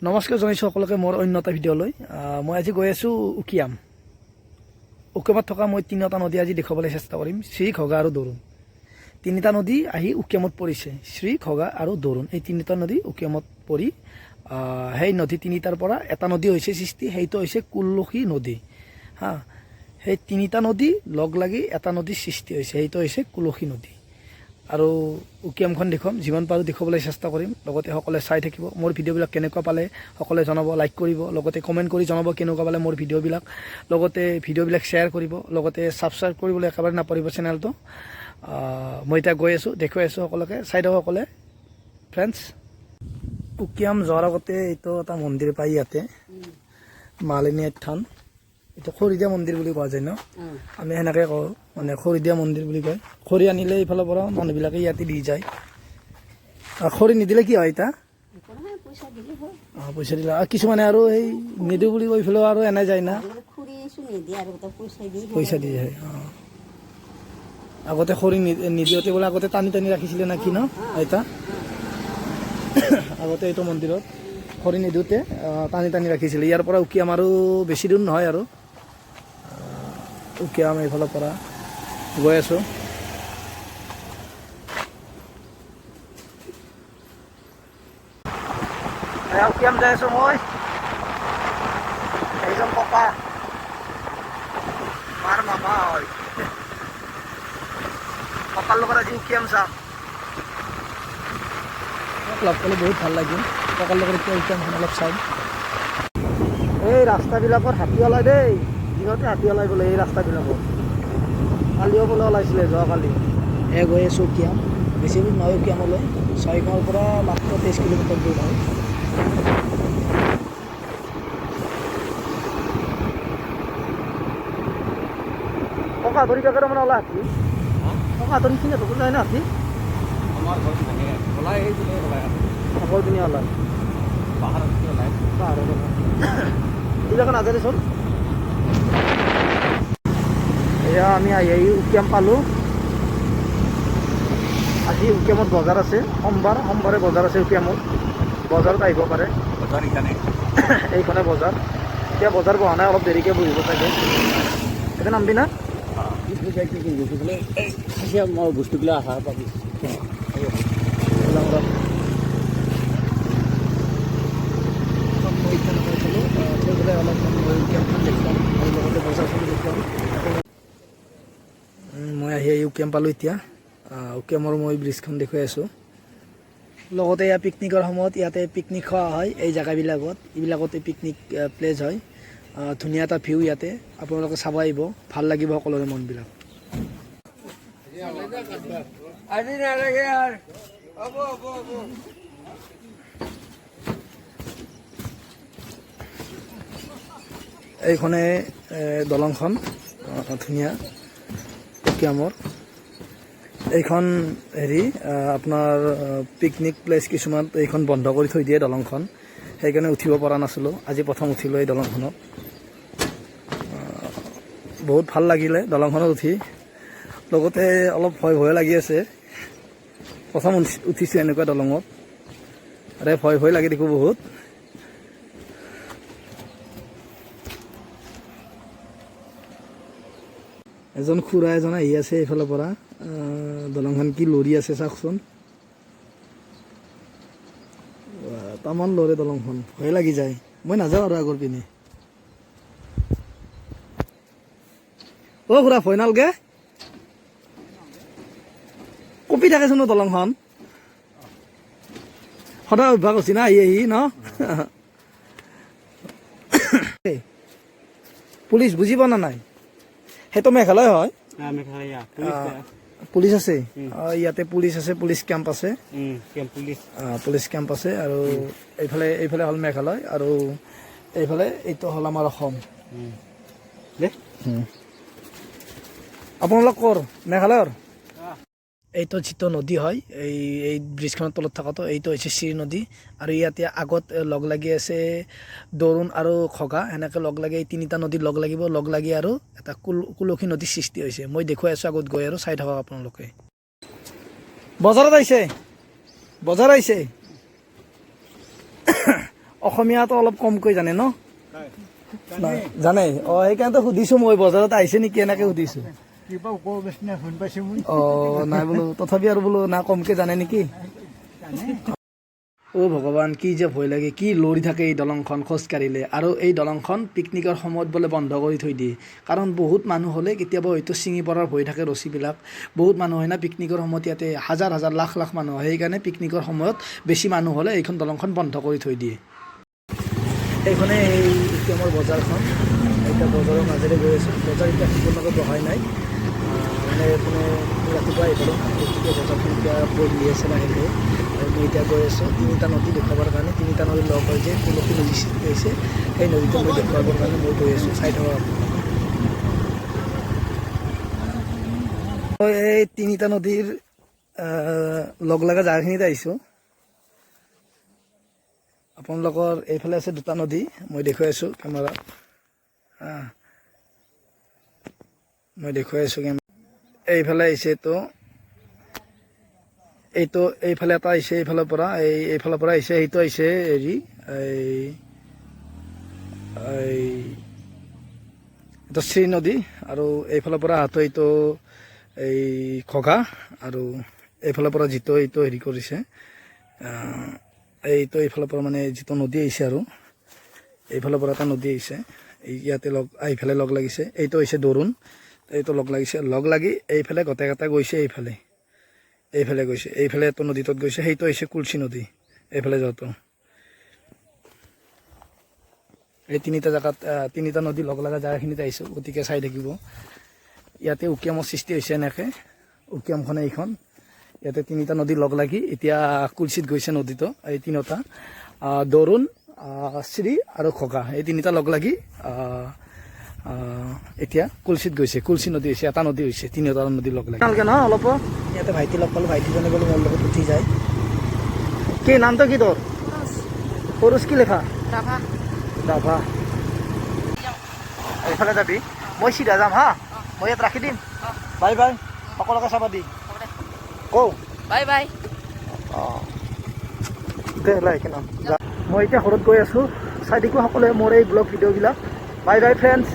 নমস্কাৰ জনাইছোঁ সকলোকে মোৰ অন্য এটা ভিডিঅ'লৈ। মই আজি গৈ আছোঁ উকিয়াম। উকিয়ামত থকা মই তিনিটা নদী আজি দেখুৱাবলৈ চেষ্টা কৰিম, শ্ৰী, ঘগা আৰু দৰুণ। তিনিটা নদী আহি উকিয়ামত পৰিছে, শ্ৰী, ঘগা আৰু দৰুণ। এই তিনিটা নদী উকিয়ামত পৰি সেই নদী তিনিটাৰ পৰা এটা নদী হৈছে সৃষ্টি, সেইটো হৈছে কুলসী নদী। হা, সেই তিনিটা নদী লগ লাগি এটা নদী সৃষ্টি হৈছে, সেইটো হৈছে কুলসী নদী। আৰু উকিয়ামখন দেখুৱাম, যিমান পাৰোঁ দেখুৱাবলৈ চেষ্টা কৰিম। লগতে সকলোৱে চাই থাকিব। মোৰ ভিডিঅ'বিলাক কেনেকুৱা পালে সকলোৱে জনাব, লাইক কৰিব, লগতে কমেণ্ট কৰি জনাব কেনেকুৱা পালে মোৰ ভিডিঅ'বিলাক। লগতে ভিডিঅ'বিলাক শ্বেয়াৰ কৰিব, লগতে ছাবস্ক্ৰাইব কৰিবলৈ একেবাৰে নাপাহৰিব চেনেলটো। মই এতিয়া গৈ আছোঁ, দেখুৱাই আছোঁ সকলোকে, চাই থাকক সকলোৱে। ফ্ৰেণ্ডছ, উকিয়াম যোৱাৰ আগতে এইটো এটা মন্দিৰ পায় ইয়াতে, মালিনী থান। এইটো খৰিদিয়া মন্দিৰ বুলি কোৱা যায় ন? আমি সেনেকৈ কওঁ, মানে খৰিদিয়া মন্দিৰ বুলি কয়। খৰি আনিলে এইফালৰ পৰা মানুহবিলাকে ইয়াতে দি যায়। আৰু খৰি নিদিলে কি হয় এতিয়া? পইচা দিলে হয়। অঁ, পইচা দিলে। আৰু কিছুমানে আৰু সেই নিদিওঁ বুলি কৈ পেলাইও আৰু এনে যায় না। খুৰী নিদিয়ে আৰু পইচা দি। পইচা দি যায়, অঁ। আগতে খৰি নিদিওঁতে বোলে আগতে টানি টানি ৰাখিছিলে না কি ন আইতা? আগতে এইটো মন্দিৰত খৰি নিদিওঁতে টানি টানি ৰাখিছিলে। ইয়াৰ পৰা উকিয়াম আৰু বেছি দূৰ নহয় আৰু। উকিয়াম এইফালৰ পৰা গৈ আছোঁ। এয়া উকিয়াম যাই আছোঁ মই। এইজন ককা মাৰ মামা হয়। ককাৰ লগত আজি উকিয়াম চাম। মোক লগ পালে বহুত ভাল লাগিল। ককাৰ লগত এতিয়া উকিয়ামখন অলপ চাম। এই ৰাস্তাবিলাকত হাতী ওলাই দেই, দিনতে হাতী ওলাই বোলে এই ৰাস্তাবিলাকত। কালিও বোলে ওলাইছিলে, যোৱাকালি। এ গৈ আছোঁ উকিয়াম। বেছি দূৰ নহয় উকিয়ামলৈ, ছয়গাঁৱৰ পৰা মাত্ৰ 23 কিলোমিটাৰ দূৰ হয়। ককা, ধৰি কাকেৰে মানে ওলাই হাতী? ককা, ধৰি কিনে ধৰিব যায় না হাতী? আমাৰ ঘৰত নাহে, ওলাই এই পিনে ওলাই। আগৰ পিনে ওলায়? পাহাৰত ওলাই। পাহাৰৰ এইবিলাকে নাযায় দেচোন। এয়া আমি আহি আহি উকিয়াম পালোঁ। আজি উকিয়ামত বজাৰ আছে, সোমবাৰ। সোমবাৰে বজাৰ আছে উকিয়ামত, বজাৰত আহিব পাৰে। বজাৰ ইখানে? এইখনে বজাৰ। এতিয়া বজাৰ বহা নাই, অলপ দেৰিকৈ বহিব চাগে। এতিয়া নামবি না? মই বস্তুবিলাক আহা পাবি। ওলাম ৰ। মই এতিয়া নমাই থ'লোঁ। থৈ পেলাই অলপমান মই উকিয়ামখন দেখুৱাম আৰু লগতে বজাৰখনো দেখুৱাম। মই আহি আহি উকিয়াম পালোঁ এতিয়া। উকিয়ামৰ মই ব্ৰিজখন দেখুৱাই আছোঁ। লগতে ইয়াত পিকনিকৰ সময়ত ইয়াতে পিকনিক খোৱা হয়। এই জেগাবিলাকত, এইবিলাকতে পিকনিক প্লেচ হয়। ধুনীয়া এটা ভিউ ইয়াতে, আপোনালোকে চাব আহিব, ভাল লাগিব সকলোৰে মনবিলাক। আজি নালাগে আৰু, হ'ব হ'ব হ'ব। এইখনে দলংখন, ধুনীয়া উকিয়ামৰ। এইখন হেৰি আপোনাৰ পিকনিক প্লেচ কিছুমান এইখন বন্ধ কৰি থৈ দিয়ে দলংখন, সেইকাৰণে উঠিব পৰা নাছিলোঁ। আজি প্ৰথম উঠিলোঁ এই দলংখনত। বহুত ভাল লাগিলে দলংখনত উঠি, লগতে অলপ ভয় ভয় লাগি আছে। প্ৰথম উঠিছোঁ এনেকুৱা দলঙত। আৰে, ভয় ভয় লাগি দেখোঁ বহুত। এজন খুৰা এজন আহি আছে এইফালৰ পৰা। দলংখন কি লৰি আছে চাওকচোন। তামান লৰে দলংখন, ভয় লাগি যায়। মই নাযাওঁ আৰু আগৰ পিনে। অ' খুৰা, ভয় নালগে? কঁপি থাকেচোন অ দলংখন। সদায় অভ্যাস হৈছে না আহি আহি ন? পুলিচ বুজি পোৱা না নাই? সেইটো মেঘালয় হয়। মেঘালয় পুলিচ। পুলিচ আছে। ইয়াতে পুলিচ আছে, পুলিচ কেম্প আছে। পুলিচ। পুলিচ কেম্প আছে। আৰু এইফালে এইফালে হ'ল মেঘালয় আৰু এইফালে এইটো হ'ল আমাৰ অসম। দে। আপোনালোক ক'ৰ? মেঘালয়ৰ? এইটো যিটো নদী হয়, এই এই ব্ৰিজখনৰ তলত থকাটো, এইটো হৈছে চিৰ নদী। আৰু ইয়াতে আগত লগ লাগি আছে দৰুণ আৰু খগা। সেনেকৈ লগ লাগি এই তিনিটা নদী লগ লাগিব, লগ লাগি আৰু এটা কুলসী নদীৰ সৃষ্টি হৈছে। মই দেখুৱাই আছোঁ আগত গৈ, আৰু চাই থাকক আপোনালোকে। বজাৰত আহিছে, বজাৰ আহিছে। অসমীয়াটো অলপ কমকৈ জানে ন? নাই, জানে। অ, সেইকাৰণেতো সুধিছো মই, বজাৰত আহিছে নেকি এনেকে সুধিছো। কিবা ওপৰ নিচিনা শুন পাইছো মই। অ, নাই বোলো, তথাপি আৰু বোলো না কমকে জানে নেকি। অ' ভগৱান, কি যে ভয় লাগে, কি লৰি থাকে এই দলংখন খোজকাঢ়িলে। আৰু এই দলংখন পিকনিকৰ সময়ত বোলে বন্ধ কৰি থৈ দিয়ে, কাৰণ বহুত মানুহ হ'লে কেতিয়াবা হয়তো ছিঙি পৰাৰ ভয় থাকে ৰছীবিলাক। বহুত মানুহ হয় না পিকনিকৰ সময়ত, ইয়াতে হাজাৰ হাজাৰ লাখ লাখ মানুহ হয়। সেইকাৰণে পিকনিকৰ সময়ত বেছি মানুহ হ'লে এইখন দলংখন বন্ধ কৰি থৈ দিয়ে। এইখনে এই উকিয়ামৰ বজাৰখন। এতিয়া বজাৰৰ মাজেৰে গৈ আছোঁ। বজাৰ এতিয়া সম্পূৰ্ণকৈ বহাই নাই, মানে কোনো ৰাতিপুৱা আহি পালোঁ, গতিকে বজাৰখন এতিয়া বহি আছে লাহে লাহে। আৰু মই এতিয়া গৈ আছোঁ তিনিটা নদী দেখুৱাবৰ কাৰণে। তিনিটা নদী লগ হৈ যে কুলসী নদী সৃষ্টি হৈছে, সেই নদীটো মই দেখুৱাবৰ কাৰণে মই গৈ আছোঁ। চাই থাকক আপোনালোকে। মই এই তিনিটা নদীৰ লগ লগা জেগাখিনিত আহিছোঁ। আপোনালোকৰ এইফালে আছে দুটা নদী, মই দেখুৱাই আছোঁ কেমেৰাত। মই দেখুৱাই আছোঁ কেমেৰা। এইফালে আহিছে এইটো, এইটো এইফালে এটা আহিছে, এইফালৰ পৰা এইফালৰ পৰা আহিছে, সেইটো আহিছে হেৰি এই এই এইটো শ্ৰী নদী। আৰু এইফালৰ পৰা অহাটো এইটো এই খগা। আৰু এইফালৰ পৰা যিটো এইটো হেৰি কৰিছে, এইটো এইফালৰ পৰা মানে যিটো নদী আহিছে, আৰু এইফালৰ পৰা এটা নদী আহিছে, এই ইয়াতে লগ এইফালে লগ লাগিছে। এইটো হৈছে দৰুণ, এইটো লগ লাগিছে। লগ লাগি এইফালে গোটেইকেইটা গৈছে, এইফালে এইফালে গৈছে, এইফালে এইটো নদীটোত গৈছে। সেইটো হৈছে কুলচি নদী। এইফালে যোৱাটো এই তিনিটা জেগাত, তিনিটা নদী লগ লগা জেগাখিনিত আহিছোঁ, গতিকে চাই থাকিব। ইয়াতে উকিয়ামৰ সৃষ্টি হৈছে এনেকৈ। উকিয়ামখনে এইখন, ইয়াতে তিনিটা নদী লগ লাগি এতিয়া কুলচিত গৈছে নদীটো। এই তিনিটা দৰুণ, শ্ৰী আৰু খগা, এই তিনিটা লগ লাগি আহ, আহ, এতিয়া কুলচিত গৈছে। কুলচি নদী হৈছে, এটা নদী হৈছে, তিনিটা নদী লগ লাগি। নালাগে নহয় অলপ। ইয়াতে ভাইটি লগ পালোঁ, ভাইটিজনে বোলো মোৰ লগত উঠি যায়। কি নামটো কি তোৰ? সৰুজ। কি লেখা? ৰাভা। ৰাভা। এইফালে যাবি, মই চিধা যাম। হা, মই ইয়াত ৰাখি দিম। বাই বাই, সকলোকে চাবা দি কওঁ। Bye bye. অঁ, দে লাহেকে নাম। যা, মই এতিয়া ঘৰত গৈ আছোঁ। চাই থাকিব সকলোৱে মোৰ এই ব্লগ ভিডিঅ'বিলাক। Bye bye friends.